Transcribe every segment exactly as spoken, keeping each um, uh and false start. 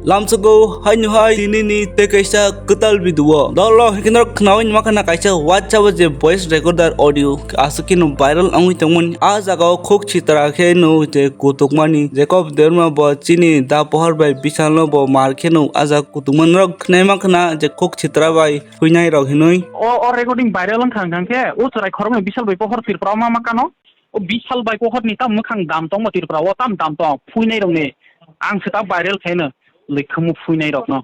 Lamsogo haino hai tinini tei kaisa kwtal video. Dolo hinkhe norok khnaui makhana kaisa WhatsApp o je voice recorder audio aswk kheno viral wngwi tongmani. A jagao khuk sitra kheno je kutukmani Jacob Debbarma bo chini da pohor bai Bishalno bo mar kheno a jaga kutukmani norok khnai makhana je khuk sitra bai phuinai rok hinwi. O, o recording viral wngkha hwnkha khe o chwrai khoroknwi Bishal bai pohor Tripura o ma ma kano. O Bishal bai pohor ni tam mwkhang dam tongma Tripura o tam dam tong phuinai rok ni. Ang se ta viral khaino lwkhamu phuinai rok no.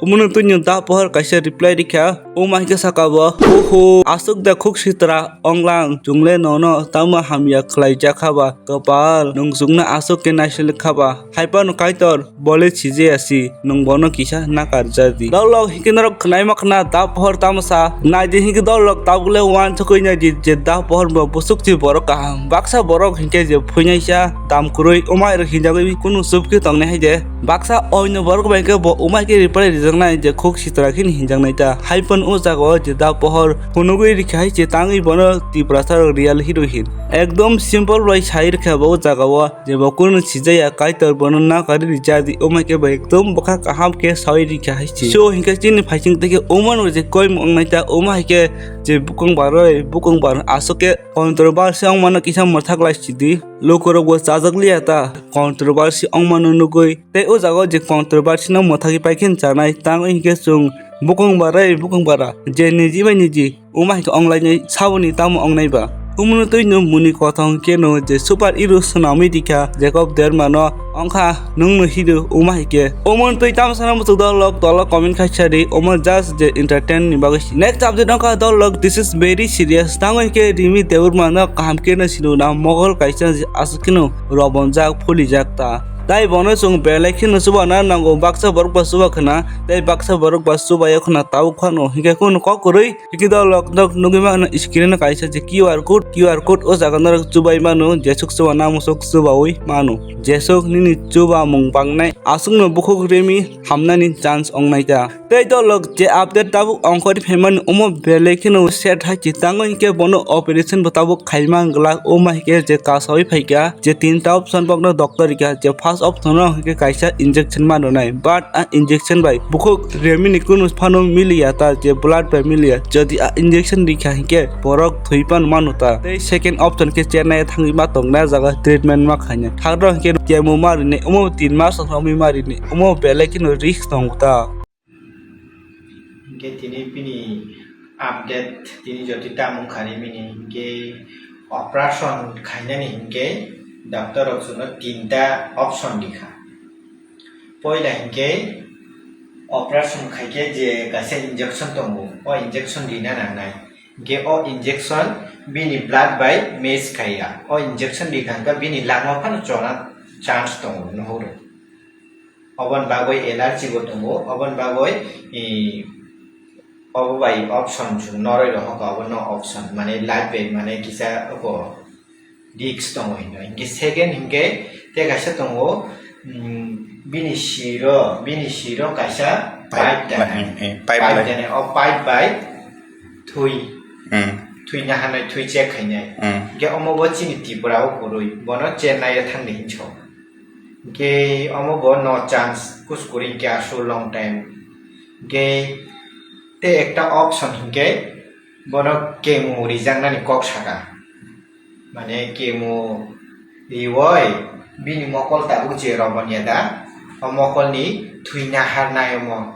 Umunu tuinyo da pohor kaisa reply rikha. O ma hikhe saka bo, "Oho, aswk da khuk sitra onglang, chwngle nono tamo hamya khlai jakha ba, kwpal, nwng chwngno aswk khe naisili kha ba." Hai phano Kaitor bole sijaya si, nwng bono kisa nakar jadi. Dolo hikhe norok khnaima khna da pohor tamsa, naidi hikhe dolo tabukle uansukwi naidi je da pohor bo busuk si borok kaham. Baksa borok hikhe je phuinaisa dam kwrwi, omai rok hinjagwi kunu subkhe tongnai hai de. Baksa oino borok bai khe bo umai khe reply rijaknai je khuk sitra khe hinjaknai ta. Hai phano o jaga o je da pohor phunugwi rikha hai se tangwi bono Tiprasa rok real hero hin. Ekdom simple bai sai rikha bo o jaga o je bo kunu sijaya Kaitor bono nakari rijadi umai khe bo ekdom bwkha kaham khe sai rikha hai se. So hinkhe chini phaising tei khe umano je koi wngnai ta umai khe je bukung baroi bukung bar aswk khe controversy wngmano kisa mwthak lai sidi. Lukurok bo chajak liya ta controversy wngmano nugwi. Tei o jaga o je controversy no mwthagwi paikhe chanai, tamo hinkhe chwng bukung barai bukung bara je niji bai niji wngma hinkhe wnglainai saboni tamo wngnai ba. Umunu twi no muni kothong khe no je super hero swnamwi rikha Jacob Debbarma no wngkha nwng no hero wngma hinkhe. Umunu twi tamo sana muchuk dol lok tola comment khaisa di, omo just je entertain ni bagwi. Next update wngkha dol lok, this is very serious. Tamo hinkhe Rimi Debbarma no kaham khe no sinu na mogol kaisa je aswk khe no robonjak phulijak ta. Tai bono chwng belai kheno chubana nango, baksa borok ba chuba khna, tei baksa borok ba chubaio khna tabuk phano. Hinkhe kunu kok kwrwi, hinkhe dol rok nok nugwi mano screen o kaisa je Q R code, Q R code o jaga norok chubai mano, jesuk chubana musuk chubaui mano. Jesuk nini chubamung bangnai, aswkno bukhuk Rimi hamnani chance wngnai ta. Tei dolok je update tabuk ongkhorwi phaimani omo belai kheno set hai se tango hinkhe bono operation bo tabuk khaima glak, omo hinkhe je kasawi phaikha je tinta option bokno doctor rikha je first option o hinkhe kaisa injection ma rwnai, but a injection bai bukhuk Remini kunu phano miliya ta je blood bai miliya, jodi a injection rikha hinkhe borok thwi pan mano ta. Tei second option khe Chennai thangwi ma tongnai jaga treatment ma khainai, thakro hinkhe chemo ma rinai omo tin mas wngwi ma rinai. Omo belai kheno risk tongo ta. Hinkhe tini bini update tini jotoi tamo wngkha rimini hinkhe operation khainani hinkhe doctor rok chwngno tinta option rikha. Poila hinkhe operation khaikhe je kaisa injection tongo, o injection rina nangnai. Hinkhe o injection bini blood bai match khaiya. O injection rikha hinkhe bini langma phano chona chance tongo, nuhoro. Oboni bagwi allergy bo tongo, oboni bagwi, i, obo bai option chwng noroi rohor kha, obo no option, mane life bai mane kisa oko risk tongo hino. Hinkhe second hinkhe tei kaisa tongo, mm, bini siro, bini siro kaisa pipe, pipe danai, mm, mm, pipe pipe lai. Danai, o pipe bai thwi, mm, thwi naharnai, thwi check khainai. Mm. Hinkhe omo bo chini Tripura o kwrwi, bono Chennai o thangdi hinso. Hinkhe omo bo no chance, kuskuri hinkhe aswk long time. Hinkhe tei ekta option hinkhe bono chemo rijaknani kok saka. Mane chemo riwoi bini mokol tabuk je robonia da, o mokolni thwi naharnai omo.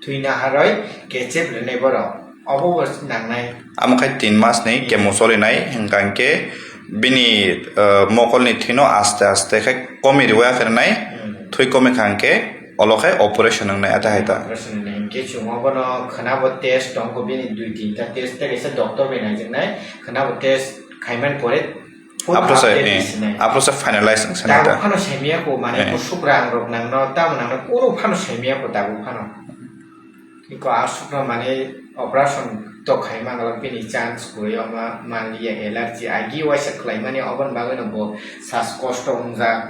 Thwi naharoi kechep rwnai borok. Obo bo nangnai. Amo khai tin mas ni chemo solinai, hwnkha hinkhe bini, eh, mokolni thwino aste aste khai komi riwi aphernai, hmm, thwi komi kha hinkhe olo khai operation wngnai ata hai ta. Operation wngnai hinkhe chwng obono khwnabo test tongkho, bini dui tinta test tei kaisa doctor bai naijaknai, khwnabo test khaimani pore full update, eh, risinai. Aphuru se finalize wngsinai ta. Tabuk phano saimiyakho, mane, eh, kusuk rang rok nangno, tamo nangno, kunu phano saimiyakho tabuk phano. Iko aswkno mane operation to khaima glak bini chance kwrwi, omo manliya allergy agi waisa khlaimani, oboni bagwino bo sas kosto wngjak.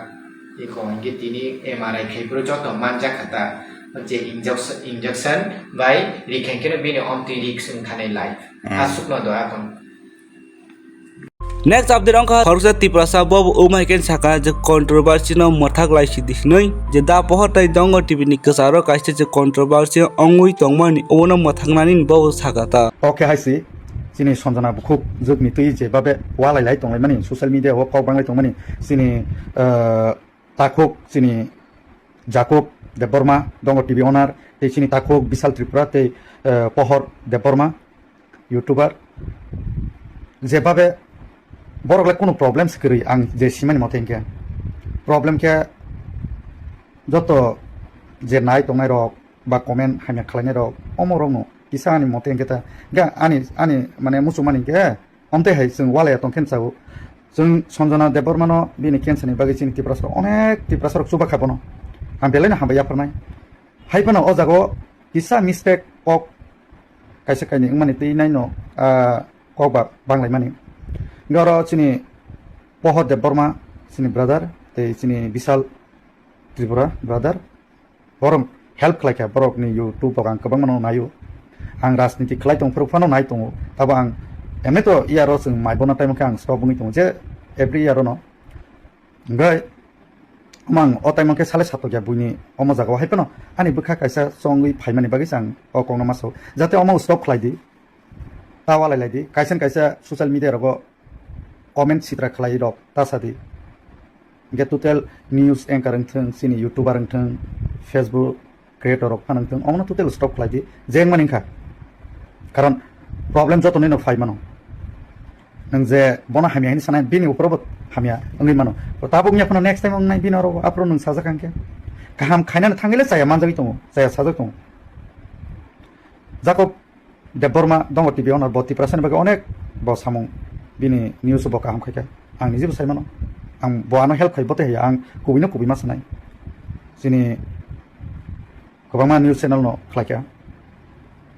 Iko hinkhe tini M R I khaiphuru joto manjak kha ta, je injection, injection bai rikha hinkhe bini omtwi risk wngthanai life. Hmm. Aswkno do akon. Next update wngkha khoroksa Tiprasa bobo wngmai khe saka je controversy no mwthak lai sidi hinwi je da pohor tei Dongo T V ni kwcharo kaisa je controversy wngwi tongmani obono mwthaknani bobo saka ta. Oke hai si, chini Sanjana bukhuk jwkni twi je babe walai lai tonglaimani, social media o kok banglai tongmani, chini, eh, takhuk chini Jacob Debbarma, Dongo T V owner, tei chini takhuk Bishal Tripura tei, eh, Pohor Debbarma, YouTuber. Je babe borok le kunu problem se kwrwi ang je simani mote hinkhe. Problem khe joto je nai tongnai rok ba comment hamya khlainai rok omo rokno kisa ani mote hinkhe ta ga ani, ani mane muchungmani hinkhe Amtwi hai chwng walaya tong khe chao. Chwng Sanjana Debbarmano bini cancer ni bagwi chini Tiprasarok onek Tiprasarok chuba kha bono. Ang belai no hambai yapharnai. Hai phano o jaga o kisa mistake kok kaisa kainwi wngmani twi nai no, ah, kok ba banglaimani. Hwnkhe oro chini Pohor Debbarma chini brother tei chini Bishal Tripura brother. Borok help khlai kha, borokni YouTube rok ang kwbangma no naio. Ang rajniti khlai tong phuru phano nai tongo. Tabo ang emni to year o chwng mai bona time khe ang stop wngwi tongo je every year o no. Hwnkhe omo ang o time khe sale satok ya buini omo jaga o hai phano ani bwkha kaisa chongwi phaimani bagwi se ang o kokno ma sao. Jate omo stop khlai di. Ta walai lai di. Kaisa na kaisa social media rogo comment sitra khlai rok ta sa di. Hwnkhe total news anchor wng thung, chini YouTuber wng thung, Facebook creator rok phano wng thung, omono total stop khlai di. Je wngmani wngkha. Karon problem joto nino phai mano. Nwng je bono hamya hini sanai, bini uporo bo hamya wngwi mano. Tabuk wngya phano next time wngnai bini oro aphuru nwng sajak hwnkhe. Kaham khainani thangwi le chaya manjagwi tongo, chaya sajak tongo. Jakob Debbarma Dongo T V owner bo Tiprasani bagwi onek bo samung bini news bo kaham khaikha. Ang nijebo sai mano. Ang bo ano help khai bote haya ang kubui no kubui ma sanai. Chini kwbangma news channel no khlaikha.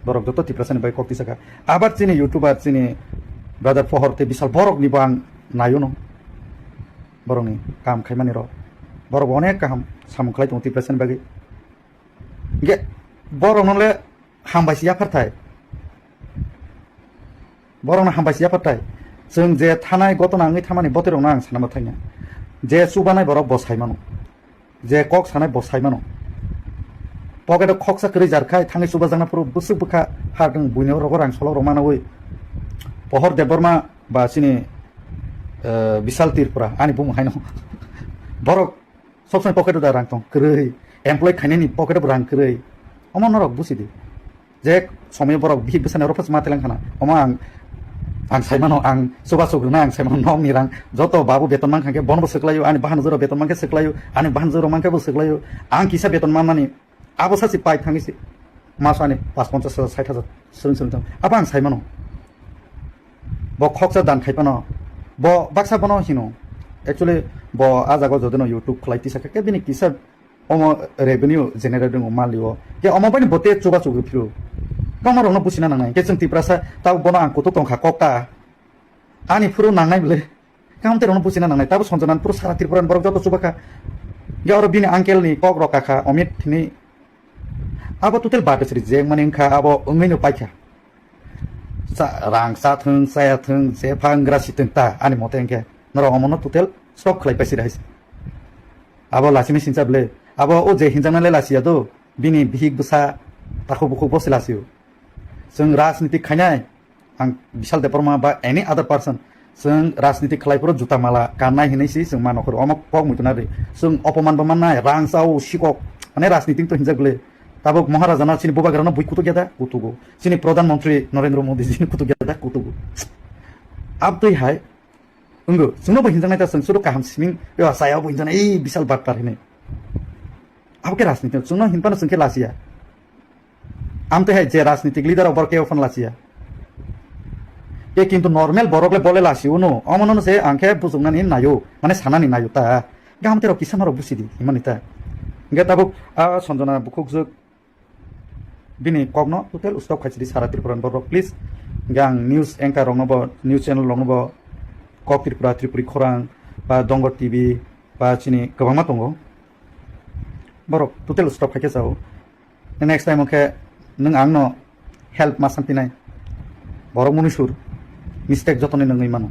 Borok joto Tiprasani bagwi kok tisakha. Abar chini YouTuber chini brother Pohor tei Bishal borok ni bo ang naio no. Borok ni kaham khaimani rok. Borok bo onek kaham samung khlai tongo Tiprasani bagwi. Ge borok no le hambai si yapharthai. Borokno hambai si yapharthai. Chwng je thanai gotona wngwi thamani boterokno ang sana mwthangya. Je chubanai borok bo sai mano. Je kok sanai bo sai mano. Pocket o khoksa kwrwi jar khai thangwi chubajakna phuru bwswk bwkha ha nwng buino rogo rang solok rok manawi. Pohor Debbarma ba chini, eh, Bishal Tripura ani bumung haino. Borok Sob somoi pocket o da rang tong kwrwi, employee khainani pocket o rang kwrwi. Omo norok busi di. Je somoi borok bihik bwsani oro phas ma telang khana. Omo ang, ang sai mano, ang chuba chuk rwna ang sai mano, nokni rang joto babu beton man kha khe bono bo swklaio, ani bahan jora beton man khe swklaio, ani bahan jora man khe bo swklaio. Ang kisa beton man mani abo sachi pai thangwi se maso ani pas ponchas hajar, sait hajar swrwng swrwng thang. Abo ang sai mano. Bo khoksa dan khai phano bo baksa bono hino. Actually, bo a jaga o jodi no YouTube khlai tisa khe bini kisa omo revenue generate wngo mali o. Ke omo bani bo te chuba chugwi phiro. Tongma rokno busina nangnai. Ke chwng Tiprasa tabuk bono ang kutuk tongkha kokta. Ani phuru nangnai bwle. Kaham te rokno busina nangnai. Tabuk Sanjana ni phuru sara Tripura ni borok joto chuba kha. Ke oro bini uncle ni kok rok kakha Omit hini. Abo total bad sri jeng mani wngkha abo wngwi no paikha. Sa-, rang sa thung, saya thung, je pha wng gra si thung ta, ani mote hwnkhe norok omono total stop khlai paisi hai se. Abo lachimi sincha bwle, abo o je hinjaknai le lachia do, bini bihik bwsa, takhuk bukhuk bo se lachio. Chwng rajniti khainai, ang Bishal Debbarma ba any other person, chwng rajniti khlai phuru juta mala kannai hinwi si chwng mano khoro, omo kok muitu na ri. Chwng opoman bo mannai, rang sao, sikok, mane rajniti to hinjak bwle. Tabuk Maharaja no chini bubagra no bui kutuk ya da? Kutugo. Chini Pradhan Mantri Narendra Modi ji ni kutuk ya da? Kutugo. Abtwi hai, wnggo, chwngno bo hinjaknai ta chwng sudu kaham siming, yo saya bo hinjaknai, ei Bishal Batpar hinwi. Abo khe rajniti, chwngno hinphano chwng khe lachia. Amtwi hai je rajnitik leader rok borok kebo phano lachia. Ke kintu normal borok le bole lachio no, omono se ang khe bujuknani naio, mane sanani naio ta. Gaham terok kisa norok busi di, himani ta. Hingke tabuk a Sanjana bukhukjwk bini kokno total stop khaisidi sara Tripura ni borok, please. Hingke ang news anchor rokno bo, news channel rokno bo, Kok Tripura, Tripuri Khorang, ba Dongor T V, ba chini kwbangma tongo. Borok total stop khaikhe chao. Next time khe nwng angno help ma sampinai. Borok muni sur mistake jotoni nungwi mano.